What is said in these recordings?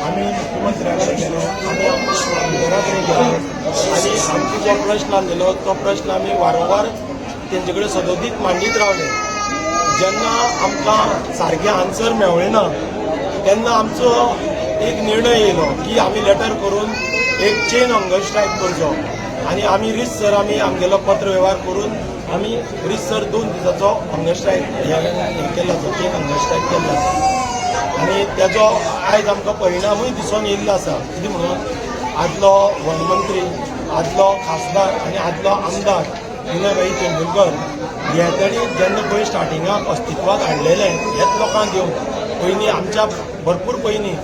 आमी मुख्यमंत्र्या कडेन गेलो, आमी आमदारा कडेन गेलो आनी आमचो जो प्रश्न आसलेलो तो प्रश्न आमी वारंवार तेंचे कडेन सदोदीत मांडीत रावले. जेन्ना आमकां सारकें आन्सर मेवळें ना, तेन्ना आमचो एक निर्णय येयलो की आमी लेटर करून एक चेन हंगर स्ट्रायक करचो आनी आमी रितसर आमी आमगेलो पत्र वेव्हार करून आमी रितसर 2 दिसाचो हंगर स्ट्रायक हे केल्लो आसा, चेन हंगर स्ट्रायक केल्लो आसा. आनी तेजो आयज आमकां परिणामूय दिसून येयल्लो आसा. कितें म्हणून आदलो वनमंत्री, आदलो खासदार आनी आदलो आमदार विनय भाई तेंडुलकर हे ताणी जेन्ना पळय स्टार्टिंगाक अस्तित्वात हाडलेलें हेच लोकांक घेवन पयलीं, आमच्या भरपूर पयलीं,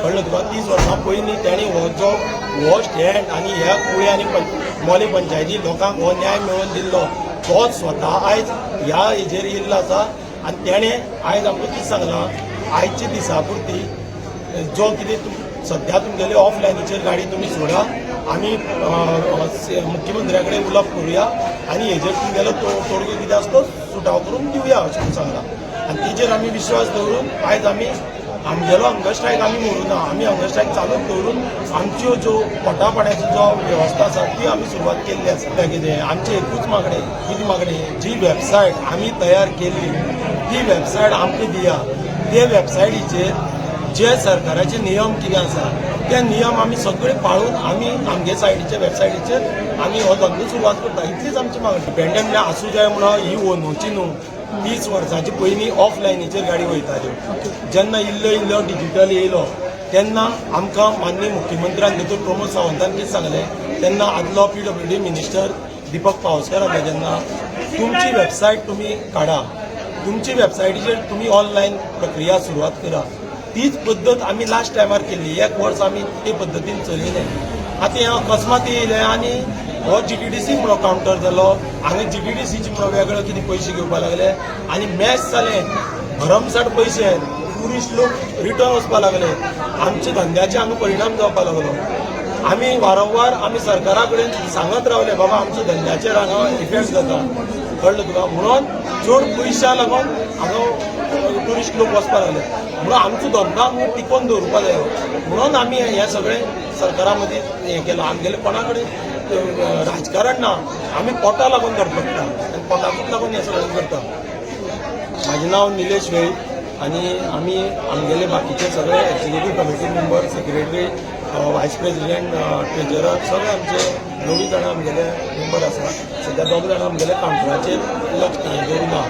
कळ्ळें तुका, 30 वर्सां पयलीं ताणी हो जो हो स्टँड आनी ह्या कुळे आनी मोले पंचायती लोकांक हो न्याय मेळोवन दिल्लो, तो स्वता आयज ह्या हेजेर येयल्लो आसा. आनी तेणें आयज आमकां कितें सांगलां, आयच्या दिसा पुरती जो कितें सद्या तुमगेले ऑफलायनीचेर गाडी तुमी सोडा, आमी मुख्यमंत्र्या कडेन उलोवप करुया आनी हेजेर तुमगेलो तोडगो कितें आसा तो सुटाव करून दिवया अशें म्हणून सांगलां. आनी तेजेर आमी विश्वास दवरून आयज आमी आमगेलो हंगर स्ट्रायक आमी मोडूना. आमी हंगर स्ट्रायक चालूच दवरून आमच्यो ज्यो पोटा पाण्याच्यो जो वेवस्था आसा ती आमी सुरवात केल्ली आसा. कितें आमचें एकूच मागणें, कितें मागणें, जी वेबसायट आमी तयार केल्ली ती वेबसायट आमकां दिया. ते वेबसायटीचेर जे सरकाराचे नियम कितें आसा ते नियम आमी सगळे पाळून आमी आमगे सायटीचे वेबसायटीचेर आमी हो धंदो सुरवात करता, इतलीच आमची मागणी. डिपेंडंट म्हळ्यार आसूं जाय म्हणून ही अंदूची न्हू, 30 वर्सांची पयलीं ऑफलायनीचेर गाडी वयताल्यो. जेन्ना इल्लो इल्लो डिजिटल येयलो तेन्ना आमकां माननीय मुख्यमंत्र्यान दोतोर प्रमोद सावंतान कितें सांगलें, तेन्ना आदलो पीडब्ल्यूडी मिनिस्टर दीपक पावसकर आसले तेन्ना, तुमची वेबसायट तुमी काडा, तुमची वेबसायटीचेर तुमी ऑनलायन प्रक्रिया सुरवात करा. तीच पद्दत आमी लास्ट टायमार केल्ली. एक वर्स आमी ते पद्दतीन चलयलें. आतां हें अकस्मात येयलें आनी हो जीटीडीसी म्हणून कावंटर जालो. हांगा जीटीडीसीचे म्हणून वेगळे कितें पयशे घेवपा लागले आनी मॅच जालें, भरमसाठ पयशे. टुरिस्ट लोक रिटर्न वचपा लागले, आमच्या धंद्याचे हांगा परिणाम जावपा लागलो. आमी वारंवार आमी सरकारा कडेन सांगत रावले, बाबा आमच्या धंद्याचेर हांगा इफेक्ट जाता, कळ्ळें तुका, म्हणून चड पयशा लागून हांगा टुरिस्ट लोक वचपा लागले, म्हणून आमचो धंदो आमकां टिकोवन दवरपा जायो म्हणून आमी हें सगळें सरकारा मदीं हें केलां. आमगेलें कोणा कडेन राजकारण ना. आमी पोटा लागून धडपडटा आनी पोटाकूच लागून हें सगळें करता. म्हाजें नांव निलेश वेळीप आनी आमी आमगेले बाकीचे सगळे executive committee member, secretary, vice president, treasurer, सगळे आमचे णवूय जाणां आमगेले मेंबर आसा. सद्या दोग जाणां आमगेले कावंटराचेर लक्ष दवरून आहा.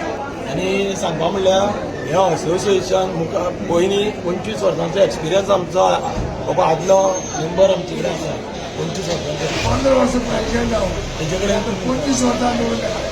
आनी सांगपा म्हणल्यार हें असोसिएशन मुखार पयलीं 25 वर्सांचो एक्सपिरियन्स आमचो बाबा आदलो मेंबर आमचे कडेन आसा 25 वर्सांचो. 15 वर्सां प्रेसिडेंट हांव. तेजे कडेन 25 वर्सां निवडले.